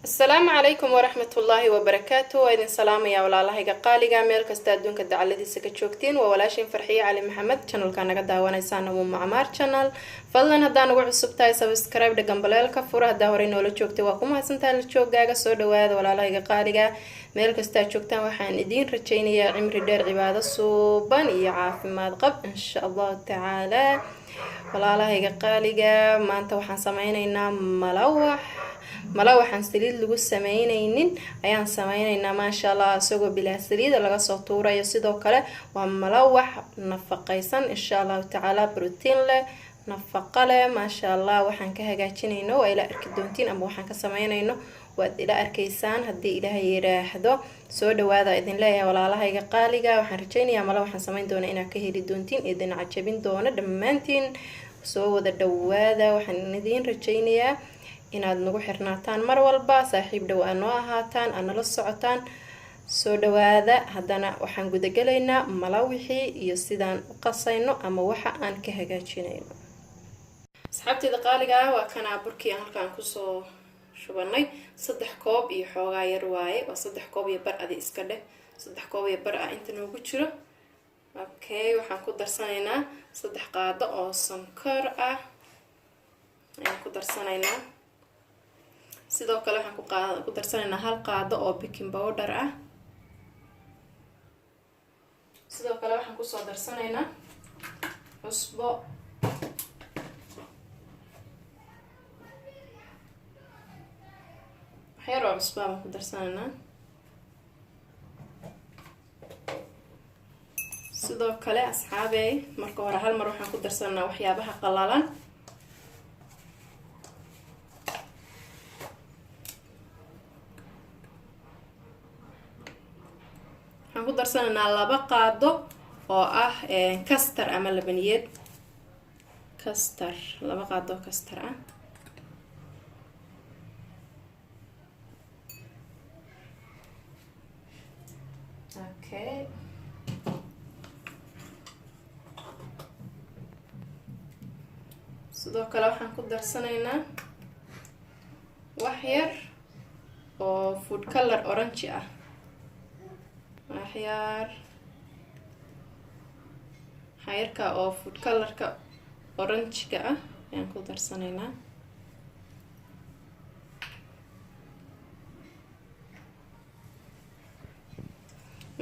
Asalaamu calaykum waraxmatullaahi wabarakaatu. Waa idin salaamaya, walaalahayga qaaliga, meel kasta adduunka dacaladiisa ka joogtiin. Waa walaashin Farxiye Cali Maxamed. Channelka naga daawanaysaan Umu Macmaar Channel. Fadlan haddaa nagu cusub tahay, subscribe dhe, gambaleelka fura. Haddaa horey noola joogtay, waa ku mahadsantahay la joogaaga. Soo dhawaada, walaalahayga qaaliga, meel kastaa joogtaan. Waxaan idiin rajaynayaa cimri dheer, cibaado suuban iyo caafimaad qab, insha Allahu tacaala. Walaalahayga qaaliga, maanta waxaan sameyneynaa malawax. Malawaxaan saliid lagu sameyneynin ayaan sameyneynaa, maasha Allah, isagoo bilaa saliida laga soo tuurayo. Sidoo kale waa malawax nafaqaysan, insha Allahu tacaala, brotiin leh, nafaqo leh, maasha Allah. Waxaan ka hagaajinayno waa ila arki doontiin, ama waxaan ka sameynayno waad ila arkaysaan haddii Ilaahay yiraahdo. Soo dhawaada idin leeyahay, walaalahayga qaaliga. Waxaan rajaynayaa mala waxaan sameyn doona inaad ka heli doontiin, idin cajabin doono dhammaantiin. Soo wada dhawaada. Waxaan idiin rajaynayaa inaad nagu xirnaataan mar walba, saaxiib dhow aa noo ahaataan, aad nala socotaan. Soo dhawaada. Haddana waxaan gudagelaynaa malawixii iyo sidaan u qasayno ama waxa aan ka hagaajinayno. Asxaabteeda qaaliga ah, waa kanaa burkii aan halkaan kusoo shubanay. 3 koob iyo xoogaa yar waaye, waa 3 koob iyo bar. Adi iska dheh 3 koob iyo bar ah inta noogu jiro. Okay, waxaan ku darsanaynaa 3 qaado oo sonkor ah ayaan ku darsanaynaa. Sidoo kale waxaan ku darsanaynaa 1 qaado oo baking powder ah. Sidoo kale waxaan kusoo darsanaynaa cusbo. Waxyar oo cusbaa baan ku darsanaynaa. Sidoo kale, asxaabey, marka hore hal mar waxaan ku darsanaa waxyaabaha qalalan. Waxaan ku darsanaynaa 2 qaado oo ah custard ama labaniyad custard, 2 qaado oo custard ah. Okay, sidoo kale waxaan ku darsanaynaa wax yar oo food color orange ah, waxyar waxyarka oo food colorka orange-ga ah ayaan ku darsanaynaa.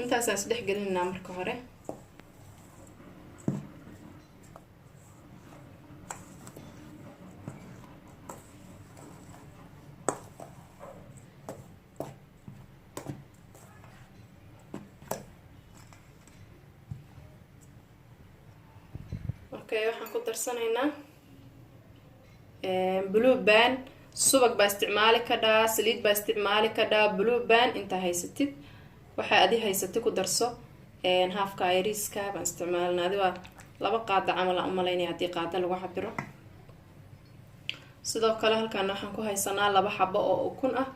Intaasaan isdhex gelinaynaa marka hore. Okay, waxaan ku darsanaynaa Blue Band. Subag baa isticmaali kadhaa, saliid baa isticmaali kadhaa, Blue Band intaa haysatid, waxaa adi haysatid ku darso. Haafka iriska baan isticmaalina. Adi waa 2 qaada camal aan umalaynaya haddii qaada lagu cabiro. Sidoo kale halkaana waxaan ku haysanaa 2 xabo oo ukun ah.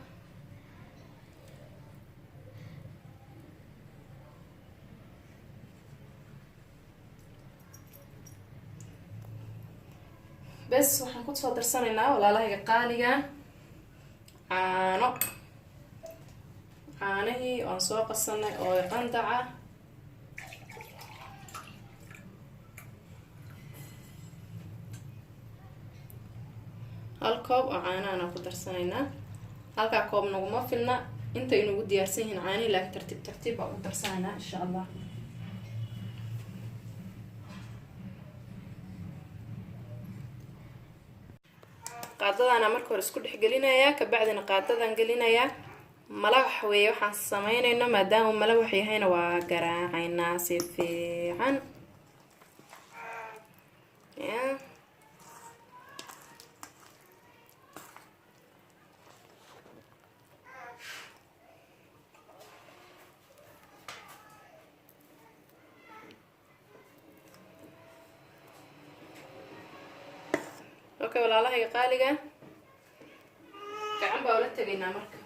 Bes, waxaan kusoo darsanaynaa, walaalahayga qaaliga, caano. Caanihii waan soo qasanay oo qandaca. 1 koob oo caanahan ku darsanaynaa. Halkaa koob naguma filna inta inugu diyaarsan yihiin caanihi, laakiin tartiib tartiib baa ugu darsanaynaa, insha Allah. Qaadadaana marka hore isku dhex gelinayaa, kabacdina qaadadan gelinayaa. Malawax weeye waxaan sameynayno. Maadaama uu malawax yahayna, waa garaacaynaa si fiican ya. Okay, walaalahayga qaaliga, gacan baa ula tegaynaa marka.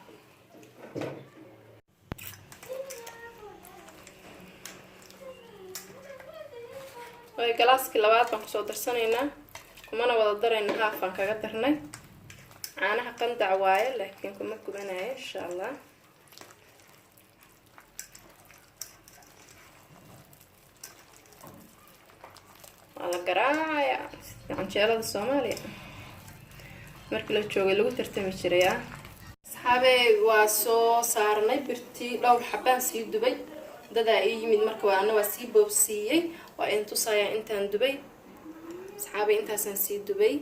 Way galaaskii labaad baan kusoo darsanaynaa, kumana wada darayna, haaf baan kaga darnay. Caanaha qandac waaye, laakiin kuma gubanayo insha Allah. Waa la garaacaya canjeelada Soomaaliya markii la joogay lagu tartami jiray. Ah, asxaabey, waa soo saarnay birtii. Dhowr xabaan sii dubay, dadaa ii yimid, marka waa ana waa sii boobsiiyey. Waa idin tusayaa intaan dubay, asxaabey. Intaasaan sii dubay,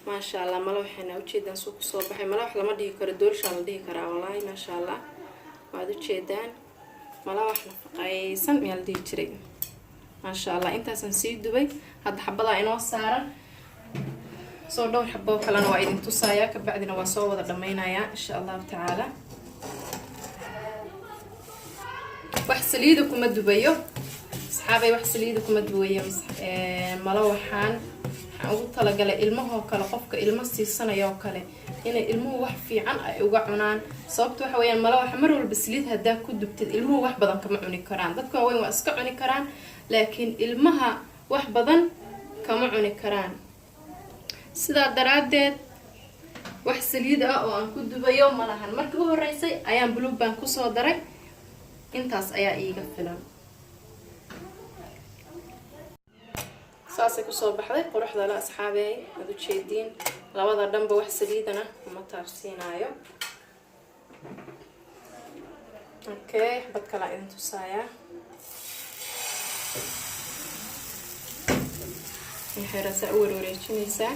maasha Allah. Mala waxayna ujeedaan suu kusoo baxay. Mala wax lama dhihi karo, doolshaa la dhihi karaa. Wallaahi, maasha Allah, waad ujeedaan. Mala wax nafaqaysan miyaa la dhihi jiray? Maasha Allah, intaasaan sii dubay. Hadda xabadaa inoo saaran soo dhowr xaboo kalena waa idin tusayaa, kabacdina waa soo wada dhammaynayaa insha Allahu tacaala. Wax saliida kuma dubayo, asxaabay, wax saliida kuma dubayo. Malo waxaan ugu talagalay ilmahoo kale, qofka ilmo siisanaya oo kale, inay ilmuhu wax fiican ay uga cunaan. Sababta waxa weeyaan, mala waxa mar walba saliid haddaa ku dubtid, ilmuhu wax badan kama cuni karaan. Dadka waaweyn waa iska cuni karaan, laakiin ilmaha wax badan kama cuni karaan. Sidaa daraaddeed wax saliid ah oo aan ku dubayo ma lahan. Markii u horeysay ayaan Blue Band kusoo daray, intaas ayaa iiga filan. Saasay kusoo baxday quruxda la, asxaabey, aada ujeediin. Labada dhanba wax saliidana uma taabsiinaayo. Okay, xabad kalaa idin tusaaya. Waxay u warwareejinaysaa.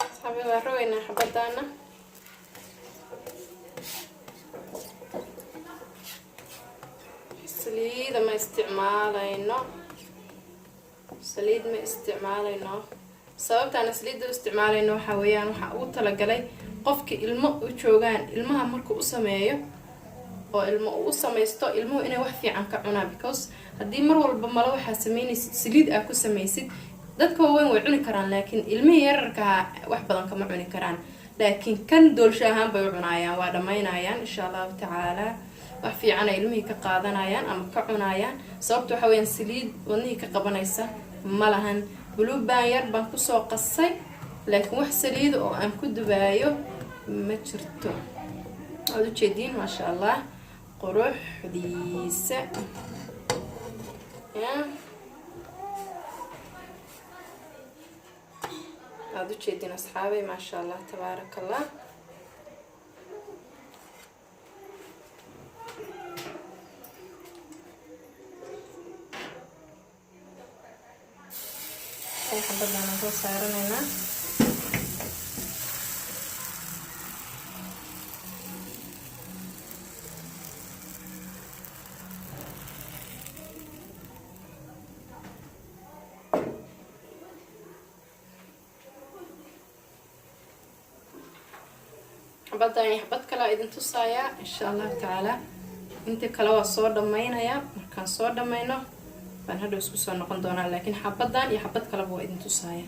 Asxaabi, waa rogaynaa xabadaana. Saliida ma isticmaalayno, saliid ma isticmaalayno. Sababtaana saliidda u isticmaalayno waxaa weeyaan, waxaa ugu talagalay qofka ilmo u joogaan, ilmaha markuu u sameeyo oo ilmo uu u samaysto, ilmuhu inay wax fiican ka cunaan, because haddii mar walba malo waxaa sameynaysid saliid aa ku samaysid, dadka waaweyn way cuni karaan, laakiin ilmihii yararkaha wax badan kama cuni karaan. Laakiin kan doolsho ahaan bay u cunaayaan, waa dhammaynayaan insha Allahu tacaala. Wax fiican ay ilmihii ka qaadanayaan ama ka cunayaan. Sababta waxa weyaan, saliid wadnihii ka qabanaysa ma lahan. Blue Band yar baan kusoo qasay, laakiin wax saliida oo aan ku dubaayo ma jirto. Waad ujeediin, maasha Allah, quruxdiisa ya aada ujeediin, asxaabay. Maasha Allah, tabaaraka Allah. Xabadaan soo saaranaynaa. Xabadaan iyo xabad kalaa idin tusayaa insha Allahu tacaala. Inta kale waa soo dhammaynayaa. Markaan soo dhammayno baan hadhow isku soo noqon doonaa, laakiin xabadan iyo xabad kaleba waa idin tusaaya.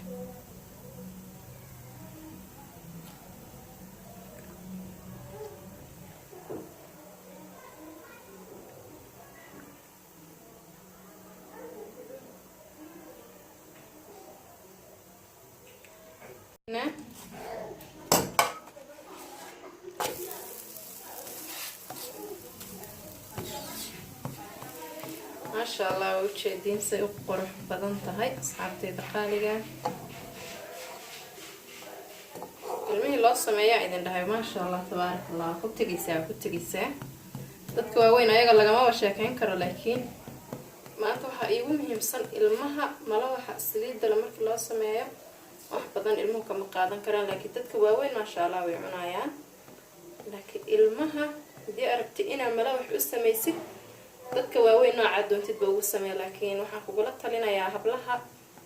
Maasha Allah, waa ujeediin say u qurux badan tahay, asxaabteyda qaaliga. Ilmihii loo sameeyaa idin dhahay, maasha Allah, tabaaraka Allah, ku tegaysaa, ku tegaysaa. Dadka waaweyn ayaga lagamaba sheekeyn karo, laakiin maanta waxaa iigu muhiimsan ilmaha. Malawaxa saliidale markii loo sameeyo, wax badan ilmuhu kama qaadan karaan, laakiin dadka waaweyn, maasha Allah, way cunayaan. Laakiin ilmaha haddii aragti inaa malawax u samaysid, dadka waaweyn noocaa doontid ba ugu sameeya, laakiin waxaan kugula talinayaa hablaha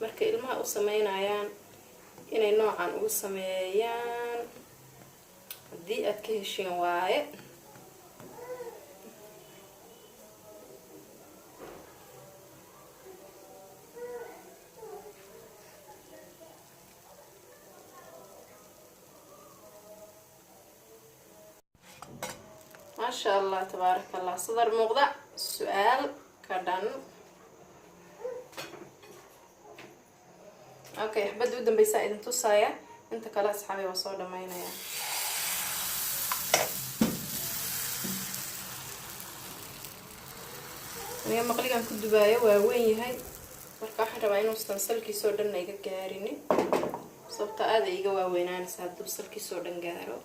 markay ilmaha u sameynayaan inay noocan ugu sameeyaan, haddii aad ka heshiin waaye. Maasha Allah, tabaaraka Allah. Sadar muuqda, su-aal ka dhan. Okay, xabadda u dambeysaa idin tusaaya. Inta kale, asxaabay, waa soo dhamaynaya. Aniga maqligan ku dubaayo waa weyn yahay, marka waxaan rabaa inuusan salkiisoo dhanna iga gaarinin, sababta aada iga waaweynaanaysa hadduu salkiisoo dhan gaaro.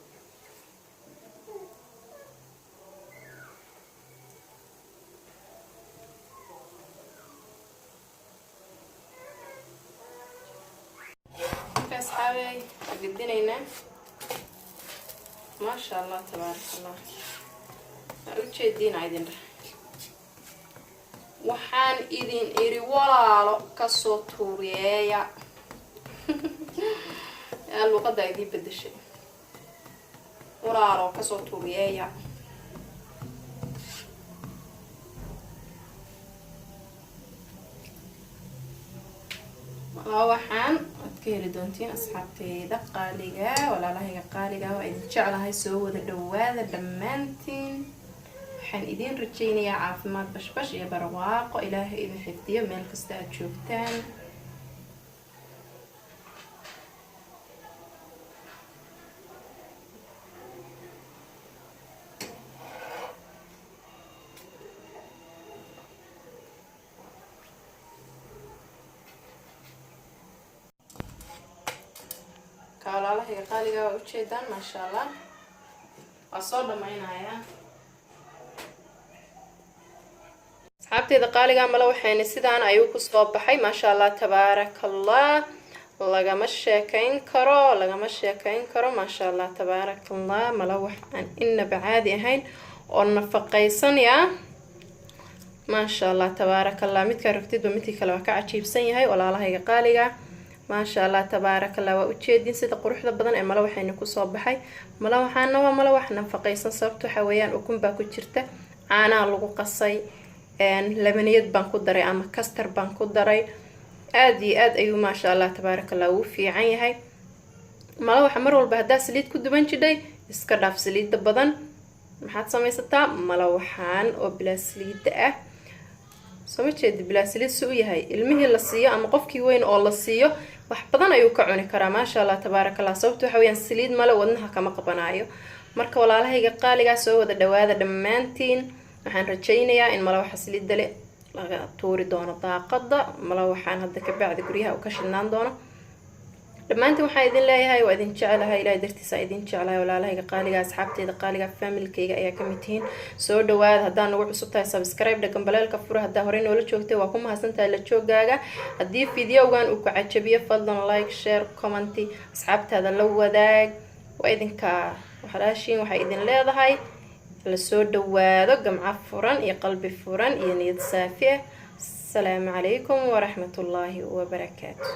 Marka, asxaabey, waa gedinaynaa. Maasha Allah, tabaaraka Allah. Waa ujeediina idin dheh, waxaan idin iri walaalo kasoo tuuriyeeya. Luuqaddaa idiin bedeshay. Walaalo, kasoo tuuriyeeya. Waa waxaan waad ka heli doontiin, asxaabteyda qaaliga, walaalahayga qaaliga. Waa idin jeclahay. Soo wada dhawaada dhammaantiin. Waxaan idiin rajaynayaa caafimaad, bashbash iyo barwaaqo. Ilaahay idin xifdiyo meel kasta aad joogtaan. Ka walaalahayga qaaliga, waa ujeedaan, maasha Allah. Waa soo dhamaynayaa, asxaabteeda qaaliga. Mala waxayna sidaan ayuu kusoo baxay. Maasha Allah, tabaaraka Allah. Lagama sheekayn karo, lagama sheekayn karo. Maasha Allah, tabaaraka Allah. Mala wax aan inaba caadi ahayn oo nafaqaysanaya. Maasha Allah, tabaaraka Allah. Midkaa rogtidba midkii kale waa ka cajiibsan yahay, walaalahayga qaaliga. Maasha Allah, tabaaraka Allah. Waa ujeedin sida quruxda badan ee mala waxayna kusoo baxay. Mala waxaana waa mala wax nafaqaysan, sababta waxa weeyaan ukun baa ku jirta, caanaha lagu qasay, labaniyad baan ku daray ama custard baan ku daray. Aada iyo aad ayuu, maasha Allah, tabaaraka Allah, ugu fiican yahay mala waxa. Mar walba haddaa saliid ku duban jidhay, iska dhaaf saliidda badan. Maxaad samaysataa? Mala waxaan oo bilaa saliidda ah. Soo ma jeedi bilaa saliid si u yahay? Ilmihii la siiyo ama qofkii weyn oo la siiyo, wax badan ayuu ka cuni karaa. Maasha Allah, tabaaraka Allah. Sababta waxa weyaan saliid male, wadnaha kama qabanaayo. Marka, walaalahayga qaaligaa, soo wada dhawaada dhammaantiin. Waxaan rajaynayaa in mala waxa saliidda le laga tuuri doono daaqada, mala waxaan hadda ka bacdi guryaha u ka shidnaan doono. Dhammaantiin waxaan idin leeyahay, waa idin jeclahay, Ilahay dartiisa idin jeclahay. Walaalahayga qaaliga, asxaabteyda qaaliga, familkayga ayaa kamid tihiin. Soo dhawaada. Haddaa nagu cusub tahay, subscribe dheh, gambaleelka fura. Haddaa horey noola joogtay, waa ku mahadsantahay la joogaaga. Haddii videogan uu ku cajabiyo, fadlan like, share, comment, asxaabtaada la wadaag. Waa idinka walaashiin. Waxay idin leedahay lasoo dhawaado, gamco furan iyo qalbi furan iyo niyad saafi ah. Asalaamu calaykum waraxmatullaahi wabarakaatu.